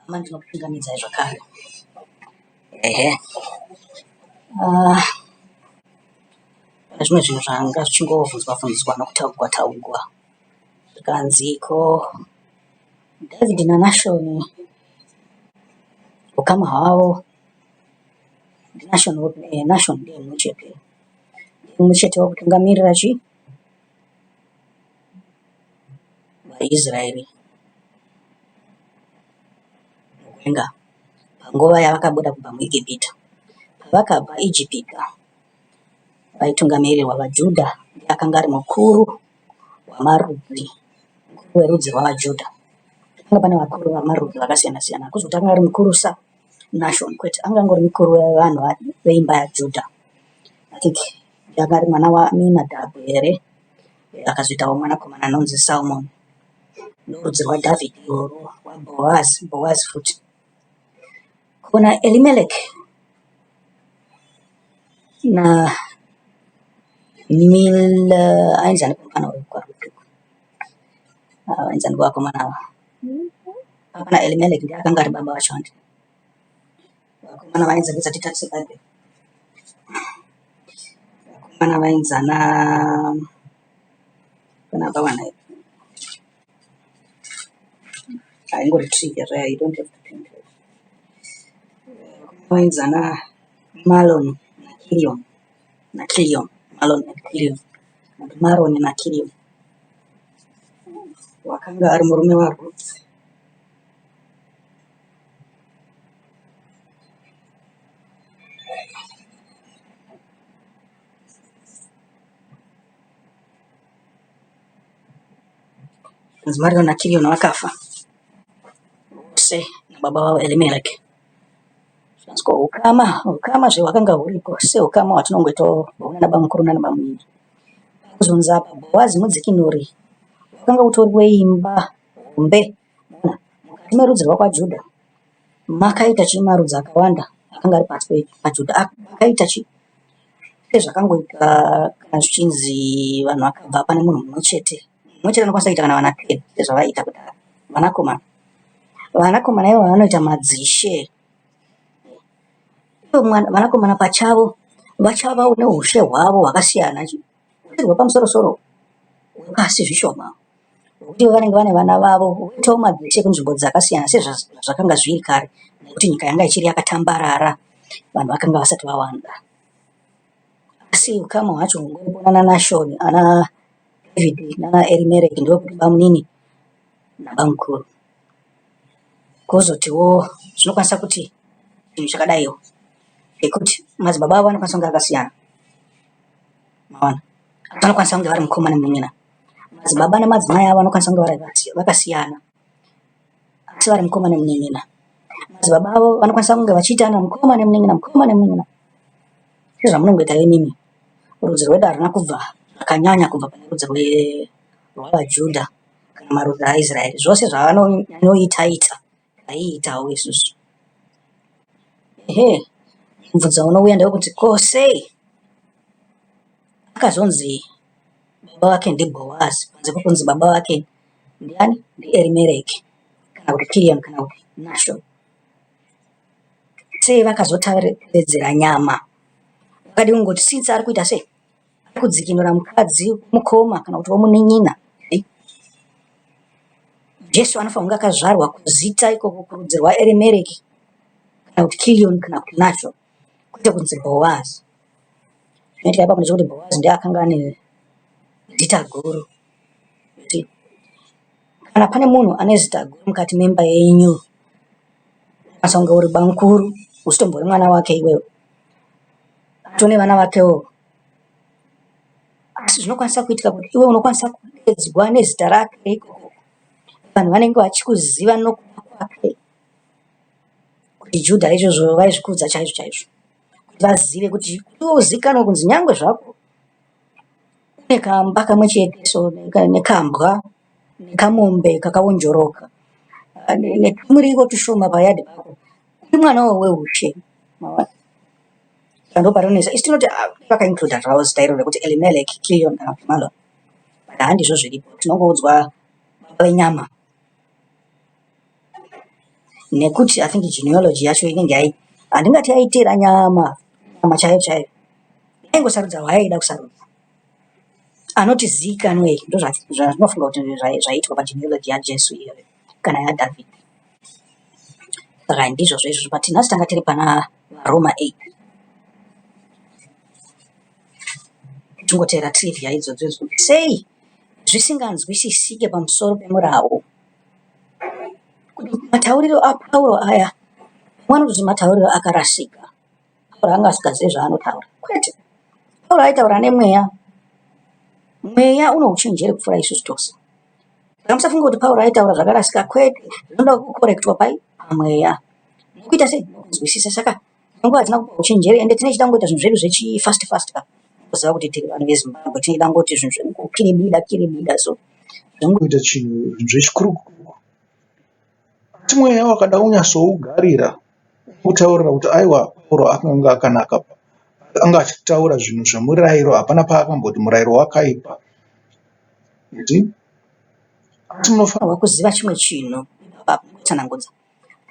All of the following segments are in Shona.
Hama ndinokuchingamidzai zvakare. Ehe. Ah, pane zvimwe zvinhu zvanga zvichingovhunzwa vhunzwa nokutaugwa taugwa. Zvikanzi ko David naNashoni ukama hwavo ndiNashoni eh, Nashoni ndiye mumwe chete. Ndiye mumwe chete wekutungamirira chi vaIsraeri mugwenga panguva yavakabuda kubva muEgipita. Pavakabva Ijipita, vaitungamirirwa vaJudha ndiye akanga ari mukuru wamarudzi, mukuru werudzi rwavaJudha. Panga pane vakuru vamarudzi vakasiyana siyana, kuzoti akanga ari mukurusa Nashoni kwete, anga angori mukuru wevanhu veimba yaJudha. I think ndiye anga ari mwana waAminadhabhu here akazoitawo mwanakomana anonzi Salmon. Ndorudzi rwaDhavhidhi irworwo rwaBhoazi, Bhoazi futi. Kuna Elimeleki na Mil ainzi ani mufana uyu kwaRute ainzi ani vakomana ava pana Elimeleki ndiye akanga ari baba vacho handi vakomana vainzi rega titarise Bhaibheri vakomana vainzi ana pana vawana haingori trivia zvayo you don't have to think vainzi ana Malon naKirion naKirion Malon and Kirion Maroni naKirion wakanga ari murume waRuth. Hanzi Marion naKirion vakafa vose nababa vavo Elimeleki. Zvanzi ko ukama, ukama zve hwakanga huriko seukama hwatinongoitawo huna bamukuru nana bamunini. Kuzonzi apa Bhoazi mudzikinuri wakanga utori weimba hombe. Maona, mukati merudzi rwakwaJudha makaita chii marudzi akawanda akanga ari pasi paJudha akaita chii sezvakangoita kana zvichinzi vanhu vakabva pane munhu mumwe chete mumwe chete anokwanisa kuita kana vana 10 sezvavaiita kudhara vanakomana vanakomana ivo vanoita madzishe ivo vanakomana pachavo vachavawo neushe hwavo hwakasiyana ushe hwepamusoro soro hwepasi zvishoma Nokuti vanenge vane vana vavo voitawo madzishe kunzvimbo dzakasiyana sezvazvakanga zviri kare nekuti nyika yanga ichiri yakatambarara vanhu vakanga vasati vawanda. Asi ukama hwacho hungoripo nana Nashoni ana David nana Erimereki ndokuti bamunini nabamukuru. Kozotiwo zvinokwanisa kuti chinhu chakadaiwo nekuti madzibaba avo anokwanisa kunge akasiyana. Maona? Vanokwanisa kunge vari mukoma nemunin'ina. Madzibaba nemadzimai avo vanokwanisa kunge vakasiyana asi vari mukoma nemunin'ina. Madzibaba avo vanokwanisa kunge vachiitana mukoma nemunin'ina, mukoma nemunin'ina sezvamunongoita imimi. Rudzi rwedu haruna kubva zvakanyanya kubva pane rudzi rwavaJudha kana marudzi aIsraeri. Zvose zvavanonyanyoita ita taiitawo isusu. Ehe, mubvunzo unouya ndewekuti ko sei akazonzi baba vake ndiBhoazi panze pokunzi baba vake ndiani? NdiErimereki kana kuti Kirioni kana kuti Nashoni. Sei vakazotevedzera nyama? Vakadii kungoti since ari kuita sei? Ari kudzikinura mukadzi womukoma kana kuti womunin'ina. Jesu anofanira kunge akazvarwa kuzita ikoko kurudzi rwaErimereki kana kuti Kirioni kana kuti Nashoni kwete kunzi Bhoazi. Zvinoitika ipapo ndechekuti Bhoazi ndiye akanga ane zita guru. Kuti kana pane munhu ane zita guru mukati memba yenyu, unokwanisa kunge uri bamukuru usitombori mwana wake iwewe. Atone vana vakewo. Asi zvinokwanisa kuitika kuti iwe unokwanisa kudeedzwa nezita rake ikoko. Vanhu vanenge vachikuziva nokuda kwake. Kuti Judha izvozvo vaizvikudza chaizvo chaizvo. Kuti vazive kuti iwe uzikanwe kunzi nyangwe zvako une kamba kamwe chete so nekambwa nekamombe kakawonjoroka netumuriwo tushoma payadhi pako uri mwana weushe. Maona? Saka ndoparinonetsa. Isu tinoti ah, vakaincluda zvavo zita iro rekuti Elimelech, Kilion kana kuti Malon. But handizvo zviripo. Tinongoudzwa baba venyama. Nekuti I think genealogy yacho inenge yai handingati yaiteera nyama nyama chaiyo chaiyo. Yaingosarudza wayaida kusarudza. Anoti ziikanwei ndozvandinofunga kuti zvaiitwa pagenealogy yaJesu iyoyo kana yaDhavhidhi. Saka ndizvozvo izvozvo but nhasi tanga tiri pana vaRoma 8. Tichingoteera trivia idzodzo idzi kuti sei zvisinganzwisisike pamusoro pemurawo. Kuti matauriro aPauro aya pamwe anototi matauriro akarasika. Pauro anga asingazivi zvaanotaura. Kwete. Pauro aitaura nemweya. Mweya une uchenjeri kupfuura isusu tose. Saka musafunga kuti Pauro aitaura zvakarasika. Kwete. Zvinoda kukorektwa pai? Pamweya. Nokuita sei? Nokunzwisisa. Saka nguva hatina kupa uchenjeri ende tinenge tichida kungoita zvinhu zvedu zvechifast fast ka. Kuziva kuti tiri vanhu veZimbabwe tinoda kungoti zvinhu zvekungokiribida kiribida so. Kuita chinhu zvechikurukuru. Asi mweya wakada kunyatsougarira kutaurira kuti aiwa Pauro akanga akanaka anga achitaura zvinhu zvemurayiro hapana paakamboti murayiro wakaipa. You see? Asi munofanirwa kuziva chimwe chinhu ipapo kutsanangudza.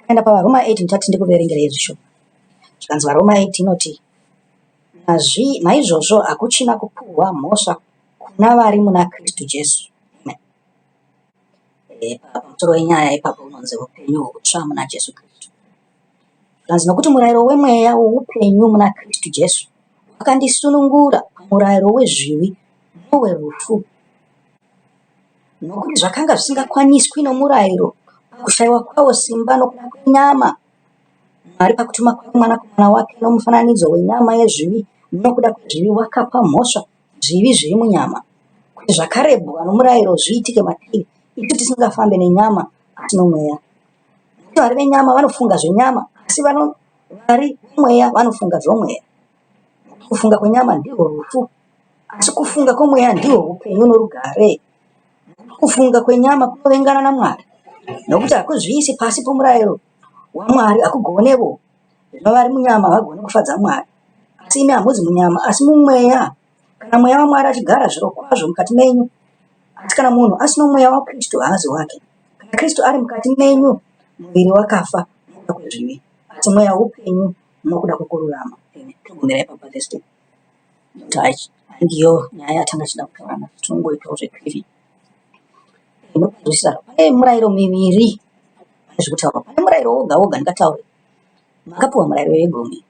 Tikaenda paVaRoma 8 ndichati ndikuverengerei zvishoma. Zvikanzi VaRoma 8 inoti naizvozvo hakuchina kupuhwa mhosva kuna vari muna Kristu Jesu. Amen. Pamusoro wenyaya ipapo unonzi upenyu hutsva muna Jesu Kristu. Zvikanzi nokuti murayiro wemweya woupenyu muna Kristu Jesu wakandisunungura pamurayiro wezvivi nowerufu. Nokuti zvakanga zvisingakwaniswi nomurayiro pakushaiwa kwawo simba nokuda kwenyama, Mwari pakutuma kwake Mwanakomana wake nomufananidzo wenyama yezvivi nokuda kwezvivi wakapa mhosva zvivi zviri munyama, kuti zvakarebwa nomurayiro zviitike matiri, isu tisingafambi nenyama asi nomweya. Nokuti vari venyama vanofunga zvenyama, asi vari vomweya vanofunga zvomweya. Nokuti kufunga kwenyama ndihwo rufu, asi kufunga kwomweya ndihwo upenyu norugare. Nokuti kufunga kwenyama kunovengana naMwari, nokuti hakuzviisi pasi pomurayiro waMwari, hakugonevo. Zvino vari munyama havagoni kufadza Mwari. Asi imi hamuzi munyama, asi mumweya, kana mweya waMwari achigara zvirokwazvo mukati menyu. Asi kana munhu asino mweya waKristu, haazi wake. Kana Kristu ari mukati menyu, muviri wakafa nokuda kwezvivi, asi mweya upenyu nokuda kwokururama. Amen. Togumira ipapo pavhesi 10. Nokuti handiyo nyaya yatanga tichida kutaura nhasi, tinongoitawo zvetrivia. Ndinonzwisisa pane murayiro miviri pane zviri kutaurwa. Pane murayiro woga woga ndingataure makapiwa murayiro yegumi.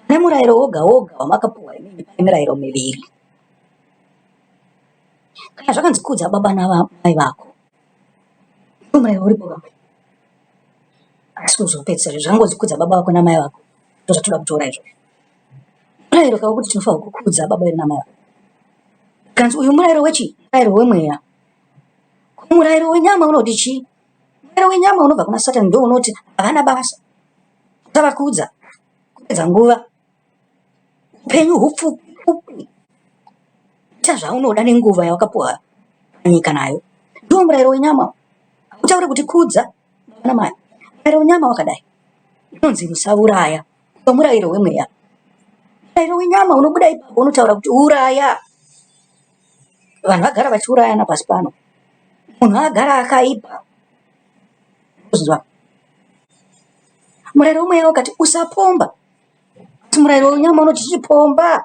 Pane murayiro woga woga wamakapiwa imimi pane mirayiro miviri. Kana zvakanzi kudza baba namai vako, ndiwo murayiro uripo ka? Asi kuzopedzisira zvangozi kudza baba vako namai vako, ndozvatoda kutora izvozvo. Murayiro ka wekuti tinofanirwa kukudza baba vedu namai vako. Kanzi uyu murayiro wechi? Murayiro wemweya. Ko murayiro wenyama unoti chii? Murayiro wenyama unobva kuna Satani ndo unoti havana basa. Usavakudza, kupedza nguva. Upenyu hupfupi pfupi. Ita zvaunoda nenguva yawakapuwa panyika nayo. Ndiwo murayiro wenyama. Hautauri kuti kudza baba namai. Murayiro wenyama wakadai. Unonzi musauraya. Ndiwo murayiro wemweya. Murayiro wenyama unobuda ipapo unotaura kuti uraya. Vanhu vagara vachiurayana pasi pano. Munhu agara akaipa. Kuzwa. Murayiro wemweya wakati usapomba. Asi murayiro wenyama unoti chipomba.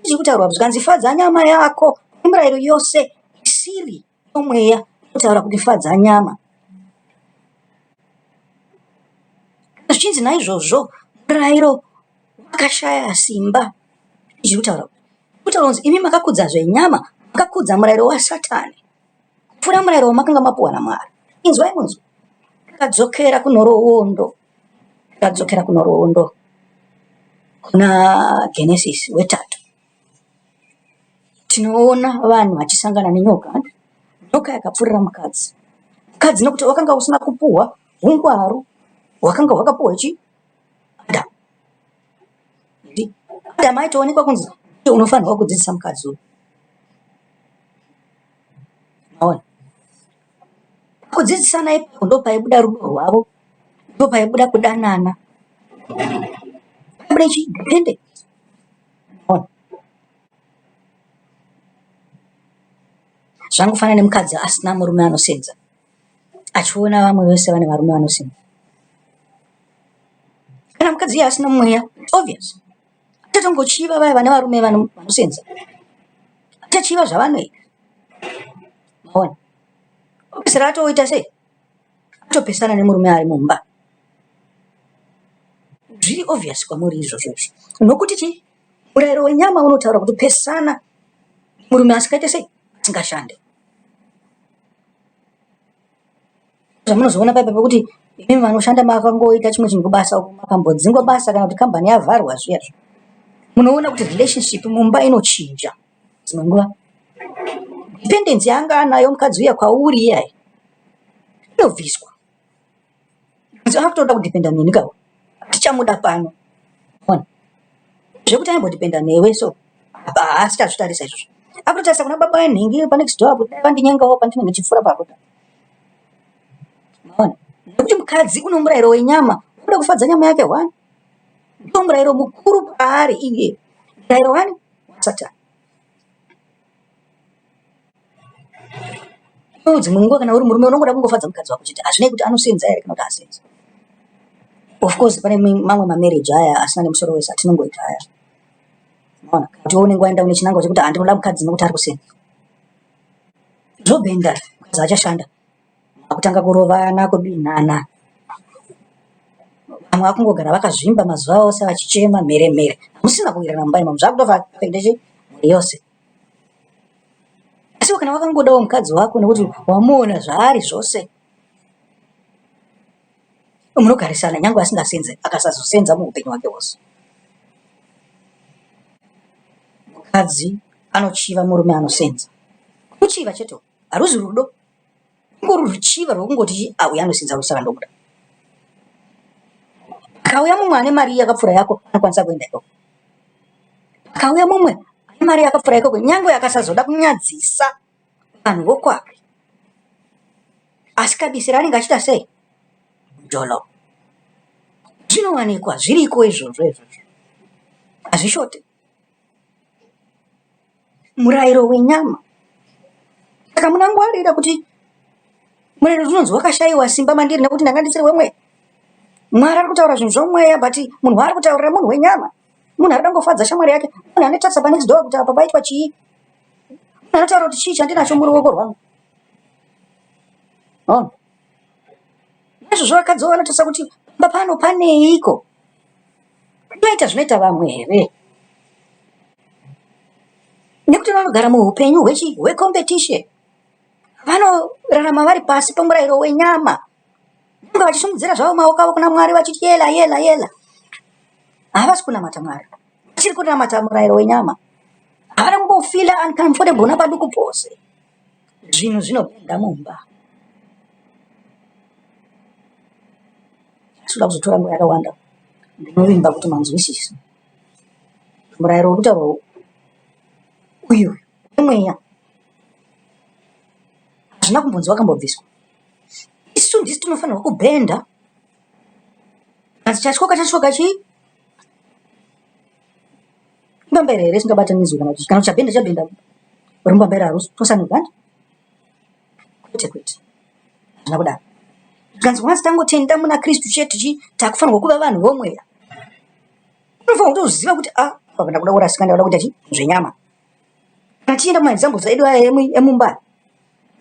Zviri kutaurwa zvikanzi fadza nyama yako. Murayiro yose isiri yomweya inotaura kuti fadza nyama. Kana zvichinzi naizvozvo murayiro wakashaya simba. Zviri kutaurwa kutaura kunzi imi makakudza zvenyama, makakudza murayiro waSatani kupfuura murayiro wamakanga mapuwa naMwari. Inzwai munzwe. Tikadzokera kunhoroondo, tikadzokera kunhoroondo kuna Genesis wetatu, tinoona vanhu vachisangana nenyoka. Nyoka yakapfurira mukadzi. Mukadzi nokuti wakanga usina kupuhwa ungwaru hwakanga hwakapuhwa chi Adamu. Adamu aitoonekwa kunzi unofanirwa kudzidzisa mukadzi uyu. Maona? Pakudzidzisana ipapo ndopaibuda rudo rwavo, ndopaibuda kudanana, paibuda chi dependence. Maona? Zvangofanana nemukadzi asina murume anosenza achiona vamwe vese vane varume vanosenza. Kana mukadzi iye asina mweya, it's obvious. Achatongochiva vaya vane varume vanosenza. Achachiva zvavanoita. Maona? Opesera atoita sei? Atopesana nemurume ari mumba. Zviri obvious kwamuri izvozvo izvo. Nokuti chii? Murayiro wenyama unotaura kuti pesana murume asingaite sei? Asingashande. Zvamunozoona paipa pekuti imi vanoshanda makangoita chimwe chinhu kubasa uko makambodzingwa basa kana kuti kambani yavharwa zviya zviya. Munoona kuti relationship mumba inochinja dzimwe nguva. Dependence yaanga anayo mukadzi uya kwauri iyayi inobviswa. Akutoda kudhipenda neni ka tichamuda pano. Ona. Zvekuti aimbodhipenda newe so apa haasi tazvitarisa izvozvo. Akutotarisa kuna baba venhingi panext door apo dai vandinyengawo pandinenge ndichipfuura papo. Maona. Nekuti mukadzi uno murayiro wenyama unoda kufadza nyama yake one. Ndiwo murayiro mukuru paari iye. Murayiro wani? WaSatani. Iwewe dzimwe nguva kana uri murume unongoda kungofadza mukadzi wako chete hazvinei kuti anosenza here kana kuti haasenzi. Of course pane mamwe mamarriage aya asina nemusoro wese atinongoita aya. Unoona kana kuti unenge waenda une chinangwa chekuti handinoda mukadzi nekuti ari kusenza. Zvobhenda mukadzi achashanda makutanga kurovana kudinhana. Vamwe vakungogara vakazvimba mazuva ose vachichema mhere mhere. Hamusina kuwirirana mumba imomo zvakutofa mhuri yose. Asi kana wakangodawo mukadzi wako nekuti wamuona zvaari zvose, munogarisana nyange asingasenze akasazosenza muupenyu hwake hwose. Mukadzi anochiva murume anosenza. Kuchiva chete haruzi rudo, rungori ruchiva rwekungoti ah uyu anosenza saka ndomuda. Pakauya mumwe ane mari yakapfuura yako anokwanisa kuenda ikoko. Pakauya mumwe ane mari yakapfuura ikoko nyange akasazoda kunyadzisa vanhu vokwake asi kabisira anenge achiita sei? Mujolo. Zvinowanikwa zviriko izvozvo izvozvo hazvishote. Murayiro wenyama. Saka munangwarira kuti murayiro unonzi wakashayiwa simba mandiri nekuti ndanga ndisiri wemweya. Mwari ari kutaura zvinhu zvomweya but munhu waari kutaurira munhu wenyama. Munhu ari kungofadza shamwari yake. Munhu anotarisa panext door kuti apa paitwa chii. Munhu anotaura kuti chii chandinacho muruoko rwangu. Oh. Naizvozvo vakadzi vanotarisa kuti pamba pano paneiko? Kunoita zvinoita vamwe here? Nekuti vanogara muupenyu hwechi hwecompetition. Vanorarama vari pasi pemurayiro wenyama. Vanenge vachisimudzira zvavo maoko avo kuna Mwari vachiti yela yela yela. Havasi kunamata Mwari. Vachiri kunamata murayiro wenyama. Havana kumbofila uncomfortable napaduku pose. Zvinhu zvinopinda mumba. Tinoda kuzotora nguva yakawanda. Ndinovimba kuti manzwisisa. Murayiro uri kutaurwa uyu wemweya hazvina kumbonzi wakambobviswa. Isu ndisu tinofanirwa kubhenda. Asi chatyoka chatyoka chii? Mbambaira here isingabatanidzwi kana kuti kana chabhenda chabhenda rumbambaira harusi tosanurwa handi? Kwete kwete. Hazvina kudaro. Zvikanzi once tangotenda muna Kristu chete chi takufanirwa kuva vanhu vomweya. Unofanirwa kutoziva kuti ah apa ndakuda kurasika ndakuda kuita chi zvenyama. Kana tichienda kumaexamples edu aya emumba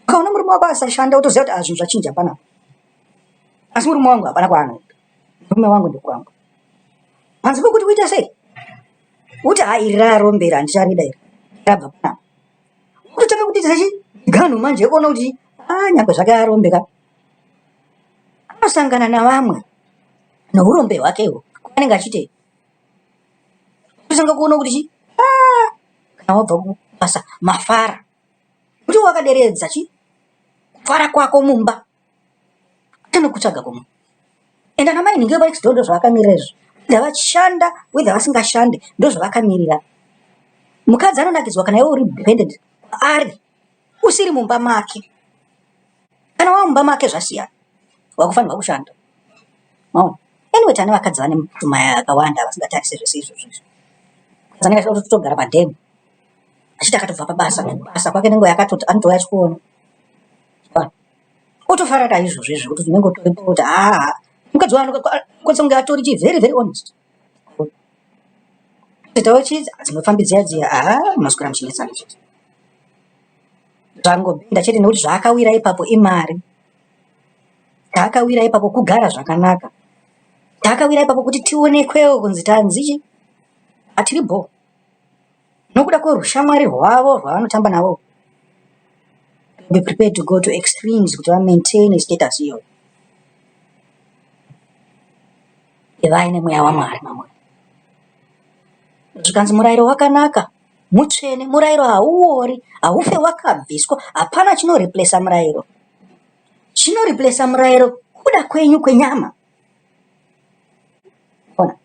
ukaona murume wako asashanda wotoziva kuti ah zvinhu zvachinja panapa. Asi murume wangu hapana kwaanoenda. Murume wangu ndekwangu. Panze pokuti uite sei? Uti ha iri rarombera handicharida iri. Rabva panapa. Kutotanga kuti sechi ganhu manje yekuona kuti ah nyangwe zvake arombeka. Anosangana navamwe nourombe hwakeho anenge achiti kutotanga kuona kuti chi ah kana wabva kubasa mafara kuti wakaderedza chi kufara kwako mumba anokutsvaga kumwe and ana mai nhingi vepanext door ndozvavakamirira izvo whether vachishanda whether vasingashande ndozvavakamirira mukadzi anonakidzwa kana iwe uri dependent kwaari usiri mumba make kana wava mumba make zvasiyana wakufanirwa kushanda maona anyway tane vakadzi vane pfuma yakawanda vasingatarise zvese izvozvo izvo mukadzi anenge achida kutogara padhemu achiti akatobva pabasa basa kwake nenguva yakatoti anotouya achikuona otofara ka izvozvo izvo kuti unenge utoripo kuti haa mukadzi wano Kwanisa kunge atori chi very very honest. Kuitawo chi dzinofambi dziya dziya haa munoswera muchinetsana chete. Zvangopinda chete nekuti zvaakawira ipapo imari. Chaakawira ipapo kugara zvakanaka. Chaakawira ipapo kuti tionekwewo kunzi tanzi chi hatiri bho. Nokuda kwerushamwari rwavo rwavanotamba navo. Be prepared to go to extremes kuti vamaintain status iyoyo. Ivai nemweya waMwari mamuri. Zvikanzi murayiro wakanaka, mutsvene, murayiro hauori, haufe wakabviswa, hapana chinoreplacer murayiro. Chinoreplacer murayiro kuda kwenyu kwenyama. Ona.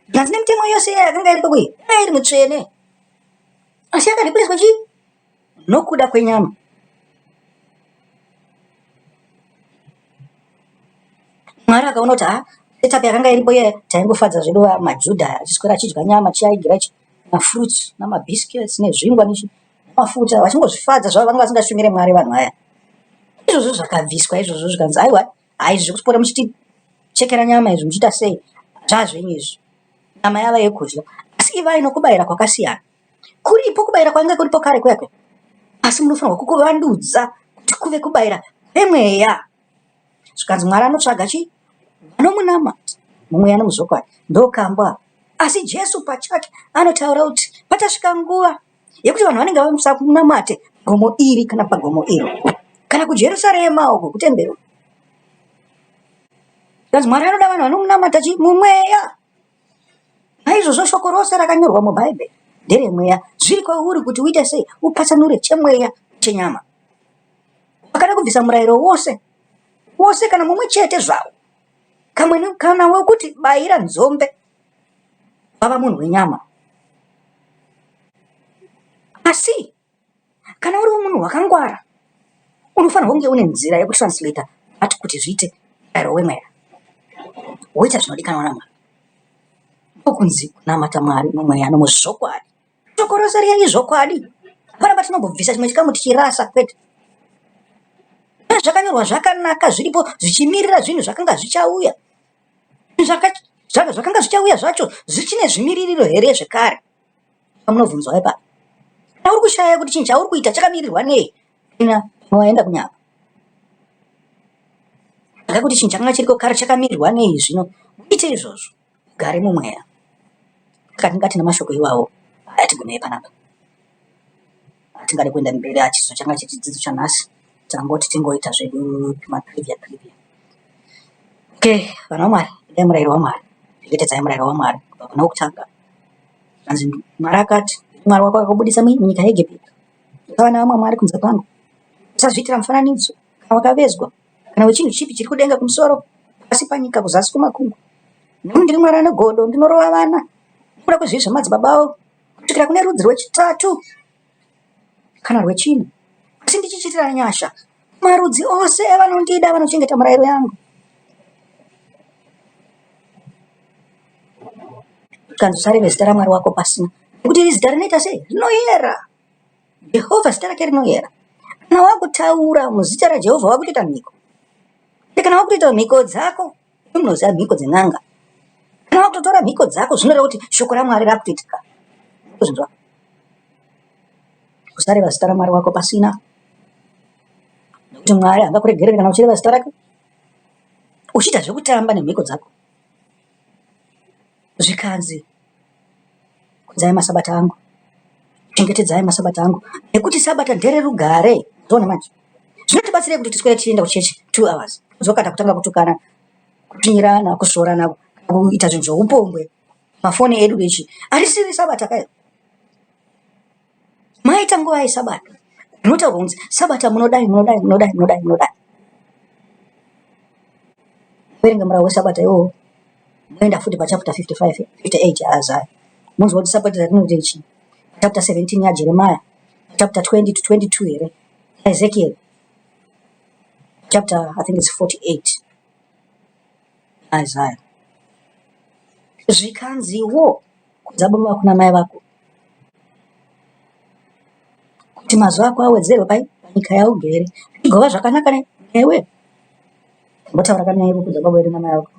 Zvikanzi nemitemo yose yakanga iriko kuyi, yanga iri mutsvene. Asi yakareplacewa chii? Nokuda kwenyama. Mwari akaona kuti ha setup yakanga iripo iye taingofadza zvedu maJudha achiswera achidya nyama achiaigira mafruits namabiscuits nezvingwa nemafuta vachingozvifadza zvavo vanga vasingashumire Mwari vanhu vaya. Izvozvo zvakabviswa izvozvo zvikanzi aiwa haizvi zvekusipota muchitichekera nyama izvi muchiita sei zvazvenyu izvi nyama yava yekudya asi ivai nokubayira kwakasiyana. Kuripo kubayira kwanga kuripo kare kuya kuya asi munofanirwa kukuvandudza kuti kuve kubayira kwemweya. Zvikanzi Mwari anotsvaga chii? Vanomunamata mumweya nomuzvokwadi. Ndokambwa. Asi Jesu pachake anotaura kuti pachasvika nguva yekuti vanhu vanenge vamusakunamate gomo iri kana pagomo iro kana kuJerusarema uko kutemberi. Zvikanzi Mwari anoda vanhu vanomunamata chii? Mumweya. Naizvozvo shoko rose rakanyorwa muBhaibheri nderemweya. Zviri kwauri kuti uite sei? Upatsanure chemweya chenyama. Wakada kubvisa murayiro wose wose kana mumwe chete zvawo kamwe kana wekuti bayira nzombe wava munhu wenyama. Asi kana uri munhu wakangwara unofanirwa kunge une nzira yekutranslator that kuti zviite murayiro wemweya woita zvinodikanwa naMwari. Ndokunzi kunamata Mwari mumweya nomuzvokwadi. Shoko rose riya izvokwadi. Hapana patinombobvisa chimwe chikamu tichirasa kwete. Zvakanyorwa zvakanaka zviripo zvichimirira zvinhu zvakanga zvichauya. Zvakanga zvichauya zvacho zvichine zvimiririro here zvekare? Pamunobvunzwa ipapo. Kana uri kushaya kuti chinhu chauri kuita chakamirirwa nei, ina waenda kunyama. Tsvaga kuti chinhu chakanga chiriko kare chakamirirwa nei zvino uite izvozvo. Ugare mumweya. Saka tingati nemashoko iwawo hatigumei panapa. Hatingade kuenda mberi achizo changa chichidzidzo chanhasi tangoti tingoita zvedu matrivia trivia. Okay, vana vaMwari, idai murayiro waMwari, chengetedzai murayiro waMwari kubva kuna wokutanga. Zvanzi Mwari akati, Mwari wako akakubudisa munyika yeEgipita. Usava navamwe mwari kunze kwangu. Usazviitira mufananidzo kana wakavezwa kana wechinhu chipi chiri kudenga kumusoro, pasi panyika, kuzasi kwemakungwa. Nekuti ndiri Mwari ane godo, ndinorova vana nokuda kwezvivi zvamadzibaba avo kusvikira kune rudzi rwechitatu kana rwechina, asi ndichichiitira nyasha marudzi ose evanondida vanochengeta murayiro yangu. Zvikanzi usareve zita raMwari wako pasina, nekuti iri zita rinoita sei? Rinoyera. Jehovha zita rake rinoyera. Kana wakutaura muzita raJehovha wakutoita mhiko. Kana wakutoita mhiko dzako, munoziva mhiko dzen'anga. Kana wakutotora mhiko dzako zvinoreva kuti shoko raMwari rakutoitika. Kuzvinzwa. Usareva zita raMwari wako pasina. Nekuti Mwari haangakuregereri kana uchireva zita rake. Uchiita zvekutamba nemhiko dzako. Zvikanzi kudzai masabata angu, chengetedzai masabata angu, nekuti sabata ndererugare. Zvoona manje zvinotibatsirei kuti tiswere tichienda kuchechi 2 hours kudzoka takutanga kutukana, kutsvinyirana, kusvorana, kuita zvinhu zvoupombwe, mafoni edu ichi harisiri sabata kayo. Maita nguva yesabata rinotaurwa kunzi sabata munodai munodai munodai munodai munodai. Verenga murau wesabata iwowo moenda futi pachapter 55 58 yaIsaiah monzwa kuti sabata rinoti chii. Chapter 17 yaJeremiah, chapter 20 to 22 here Ezekiel, chapter I think it's 48 Isaiah. Zvikanziwo kudza baba vako namai vako kuti mazuva ako awedzerwe pai panyika yaugere zvigova zvakanaka newe. Tambotaura kanyaya yekukudza baba vedu namai vako.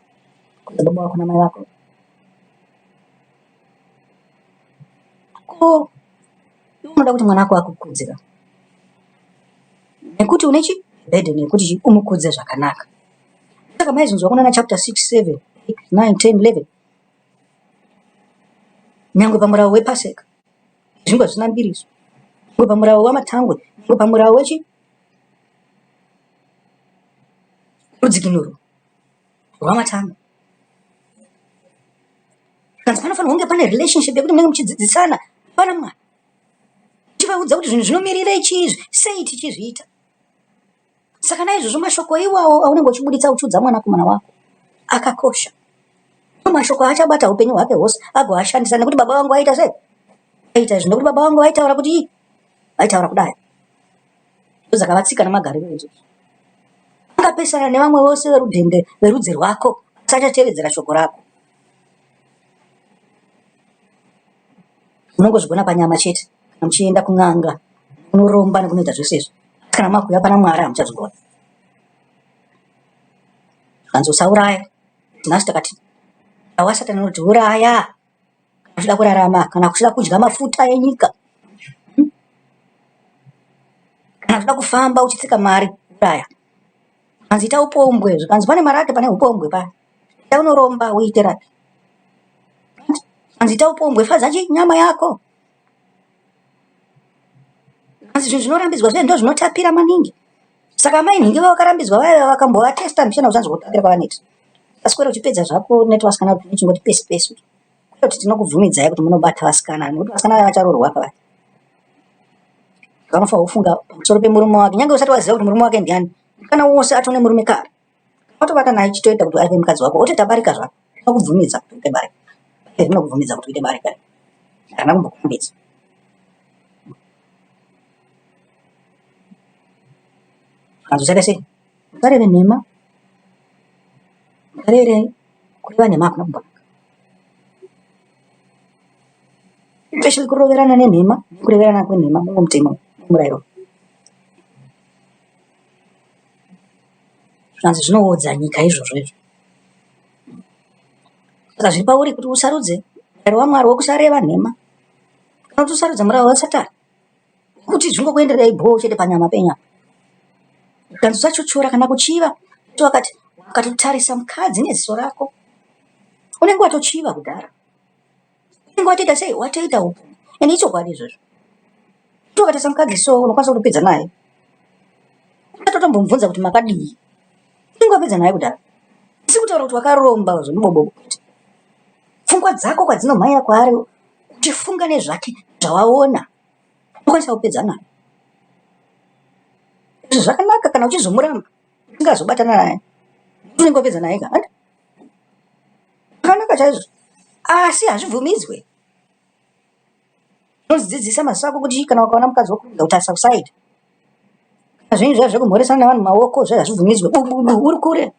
Kudza baba vako namai vako. Ko iwe unoda kuti mwana wako akukudze ka? Nekuti une chi burden yekuti chi umukudze zvakanaka. Saka maizonzwa kunana chapter 6, 7, 8, 9, 10, 11 nyangwe pamurawo wepaseka zvingwa zvisina mbiriso nyangwe pamurawo wamatangwe nyangwe pamurawo wechi rudzikinuro rwamatangwe Kanzi panofanirwa kunge pane relationship yekuti munenge muchidzidzisana pana mwana uchivaudza kuti zvinhu zvinomirira ichi izvi sei tichizviita. Saka naizvozvo mashoko iwawo aunenge uchibuditsa uchiudza mwanakomana wako akakosha. Mashoko achabata upenyu hwake hwose agoashandisa nekuti baba vangu vaita sei? Vaita izvi nekuti baba vangu vaitaura kuti vaitaura kudai. Ndodzakavatsika nemagariro izvozvo. Angapesana nevamwe vose verudhende verudzi rwako asi achatevedzera shoko rako. Munongozvigona panyama chete kana muchienda kun'anga kunoromba nekunoita zvese izvo. Asi kana makuuya pana Mwari hamuchazvigoni. Zvikanzi usauraya. Nhasi takati wasatani unoti uraya kana uchida kurarama kana uchida kudya mafuta enyika kana uchida kufamba uchitsika mari uraya. Zvikanzi ita upombwe zvikanzi pane maraki pane upombwe paya. Enda unoromba uite raki. Zvikanzi ita upombwe fadza chi nyama yako. Zvikanzi zvinhu zvinorambidzwa zviye ndozvinotapira maningi. Saka amai nhingi vakarambidzwa vaya vakambovatesta mbichana uchanzwa kutapira kwavanoita. Aswera uchipedza zvako netuvasikana uchingoti pesi pesi. Kwete kuti tinokubvumidzai kuti munobata vasikana nekuti vasikana vaya vacharoorwa pavari. Vanofanira kufunga pamusoro pemurume wake nyange usati waziva kuti murume wake ndiani. Kana wose atone murume kare. Watobata naye chitoita kuti aive mukadzi wako wotoita barika zvako. Tinokubvumidza kuti uite barika. Rinokubvumidza kuti uite barika. Harina kumbokurambidza. Kanzi usaita sei? Usareve nhema. Usareve kureva nhema hakuna kumbonaka. Especially kuroverana nenhema nekureverana kwenhema mumwe mutemo mumurayiro. Zvanzi zvinoodza nyika izvozvo izvo. Saka zviri pauri kuti usarudze murayiro waMwari wokusareva nhema kana kuti usarudze murayiro waSatani kuti zvingokuenderai bhoo chete panyama penyama. Zvikanzi usachochora kana kuchiva. Wakati wakatotarisa mukadzi neziso rako unenge watochiva kudhara. Unenge watoita sei? Watoita upombwe. Ende ichokwadi izvozvo. Kuti wakatarisa mukadzi so unokwanisa kutopedza naye. Usatotombomubvunza kuti makadii. Unenge wapedza naye kudhara. Asi kutaura kuti wakaromba zvemubobobo kwete. Pfungwa dzako kwadzinomhanyira kwaari uchifunga nezvake zvawaona unokwanisa kupedza naye. Izvi zvakanaka kana uchizomuramba usingazobatana naye. Unenge wapedza naye ka? Zvakanaka chaizvo asi hazvibvumidzwe. Unodzidzisa maziso ako kuti kana ukaona mukadzi wokurega kutarisa kusaidi. Kana zvenyu zviya zvekumhoresana nevanhu maoko zviya hazvibvumidzwe bububu uri kure.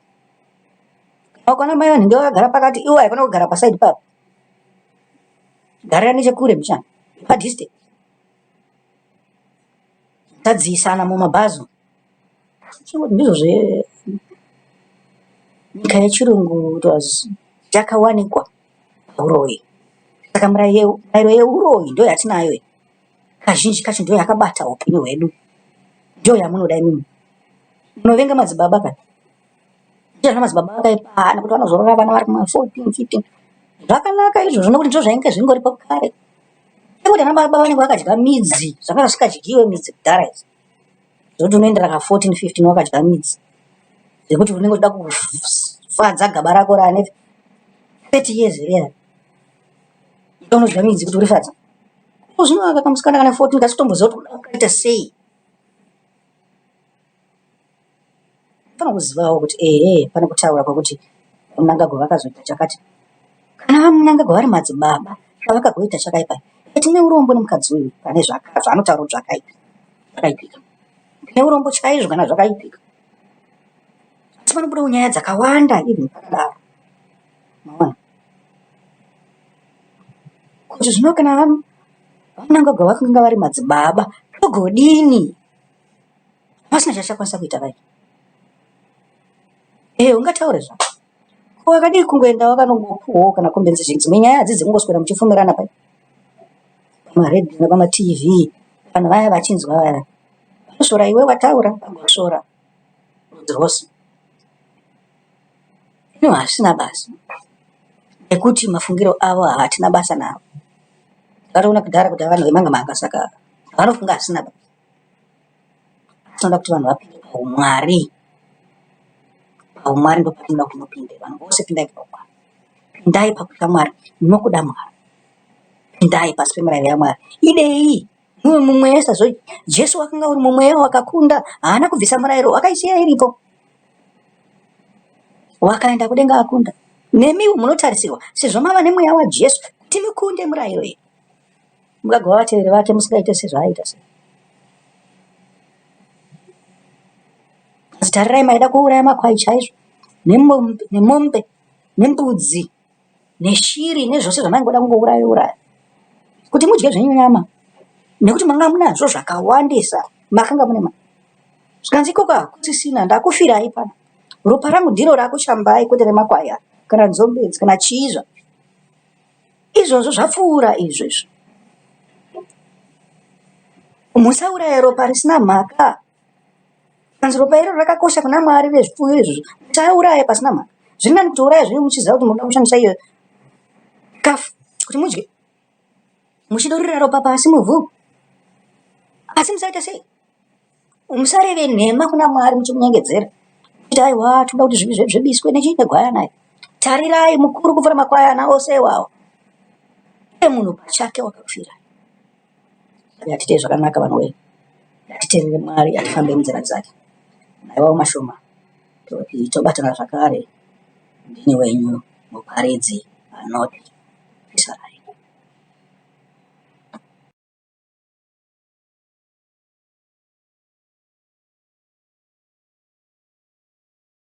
Kana ukaona mai vanhingi vakagara pakati iwe haikona kugara pasaidi papo. Garira nechekure mbichana padistance. Tadziisana mumabhazi umu. Ndizvo zve nyika yechirungu it was yakawanikwa huroyi. Saka murayiro yeuroyi ndiyo yatinayo iyi. Kazhinji kacho ndiyo yakabata upenyu hwedu. Ndiyo yamunoda imimi. Munovenga madzibaba kani? Ndizvo madzibaba akaipa nekuti vanozorora vana vari kuma 14, 15. Zvakanaka izvozvo nekuti ndizvo zvainge zvingoripo kare. Nekuti ana baba vanenge vakadya midzi, zvakanga zvisingadyiwe midzi kudhara izvi. Zvekuti unoendera ka 14, 15 wakadya midzi. Zvekuti unenge uchida kufadza gaba rako rane 30 years riya. Unodya midzi kuti urifadze. Zvino aka kamusikana kane 14 kasi kutomboziva kuti ukaita sei. Unofanira kuzivawo kuti ehe pane kutaura kwekuti VaMnangagwa vakazoita chakati. Kana VaMnangagwa vari madzibaba zvavakagoita chakaipa. Tine urombo nemukadzi uyu pane zvaanotaura kuti zvakaipa. Zvakaipika. Tine urombo chaizvo kana zvakaipika. Asi panobudawo nyaya dzakawanda even pakadaro. Maona? Kuti zvino kana VaMnangagwa vakanga vari madzibaba togodini? Pasina chachakwanisa kuita vai. Eh, ungataure zvako. Ko wakadii kungoenda wakanongopuwawo kana compensation? Dzimwe nyaya hadzidzi kungoswera muchifumirana pai pamaredhiyo nepamatv, vanhu vaya vachinzwa vaya vanosvora iwe wataura, vagosvora rudzi rwose. Ino hazvisina basa nekuti mafungiro avo hatina basa navo. Takatoona kudhara kuti vanhu vemanga manga saka vanofunga hazvisina basa. Tinoda kuti vanhu vapinde paumwari. Paumwari ndopatinoda kuti mupinde. Vanhu vose pindai paumwari. Pindai pakutya Mwari nokuda Mwari. Pindai pasi pemirayiro yaMwari. Idei muve mumweya sezvo Jesu wakanga uri mumweya wakakunda. Haana kubvisa murayiro, wakaisiya iripo. Wakaenda kudenga akunda. Nemiwo munotarisirwa sezvo mava nemweya waJesu kuti mukunde murayiro iyi. Mukagova vateveri vake musingaite sezvaaiita sei? Asi tarirai maida kuuraya makwai chaizvo nemombe, nemombe nembudzi neshiri nezvose zvamaingoda kungouraya uraya kuti mudye zvenyu nyama nekuti manga munazvo zvakawandisa makanga mune mari zvikanzi ikoko hakusisina ndakufirai pano ropa rangu ndiro rakushambai kwete remakwai aya kana nzombe idzi kana chii zva Izvozvo zvapfuura izvo izvo. Musauraya ropa risina mhaka. Kanzi ropa iroro rakakosha kuna Mwari rezvipfuyo izvozvo. Musauraya pasina mhaka. Zviri nani kutouraya zvenyu muchiziva kuti munoda kushandisa iyo chikafu kuti mudye. Muchidururira ropa pasi muvhu. Asi musaita sei? Musareve nhema kuna Mwari muchimunyengedzera. Muchiti aiwa tinoda kuti zvivi zvedu zvibiswe nechii negwayana iri. Tarirai mukuru kupfuura makwayana ose iwawo. Iye munhu pachake wakafira. Ngatitei zvakanaka vanhu wee. Ngatiterere Mwari atifambe munzira dzake. Naiwawo mashoma tobatana zvakare. Ndini wenyu muparidzi anoti Pisarai.